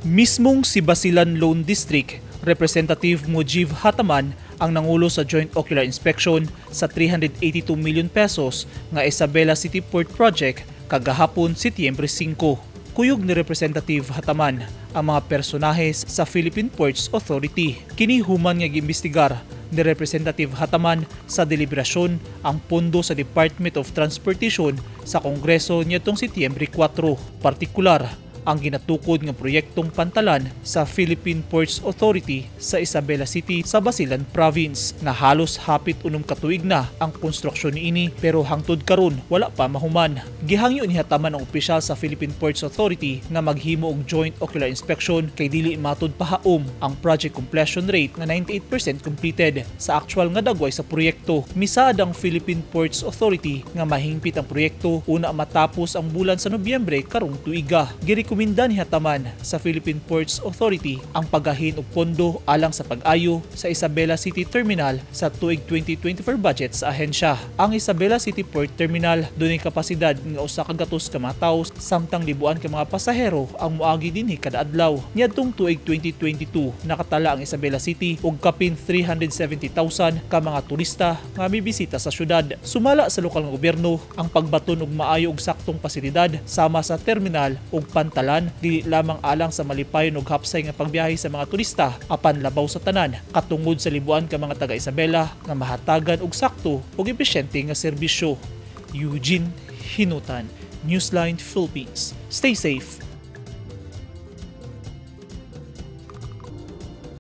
Mismong si Basilan Lone District Representative Mujiv Hataman ang nangulo sa joint ocular inspection sa 382 million pesos nga Isabela City Port Project kagahapon, Setyembre 5. Kuyog ni Representative Hataman ang mga personahe sa Philippine Ports Authority. Kini human nga giimbestigar ni Representative Hataman sa deliberasyon ang pondo sa Department of Transportation sa Kongreso niadtong Setyembre 4. Partikular ang ginatukod nga proyektong pantalan sa Philippine Ports Authority sa Isabela City sa Basilan Province nga halos hapit 6 ka tuig na ang konstruksyon niini pero hangtod karon wala pa mahuman. Gihangyo ni Hataman ang opisyal sa Philippine Ports Authority nga maghimo og joint ocular inspection kay dili matud pahaom ang project completion rate nga 98% completed sa actual nga dagway sa proyekto. Misaad ang Philippine Ports Authority nga mahingpit ang proyekto una matapos ang bulan sa Nobyembre karong tuiga. Girekomenda ni Hataman sa Philippine Ports Authority ang paggahin og pondo alang sa pag-ayo sa Isabela City Terminal sa tuig 2024 budget sa ahensya. Ang Isabela City Port Terminal dunay kapasidad nga 100 ka mga tawo samtang libuan ka mga pasahero ang moagi dinhi kada adlaw. Niadtong tuig 2022, nakatala ang Isabela City og kapin 370,000 ka mga turista nga mibisita sa syudad. Sumala sa lokal nga gobyerno, ang pagbaton og maayo ug saktong pasilidad sama sa terminal ug pantalan dili lamang alang sa malipayon ug hapsay nga pagbiyahe sa mga turista apan labaw sa tanan katungod sa libuan ka mga taga Isabela nga mahatagan og sakto ug episyente nga serbisyo. Eugene Hinutan, Newsline Philippines. Stay safe.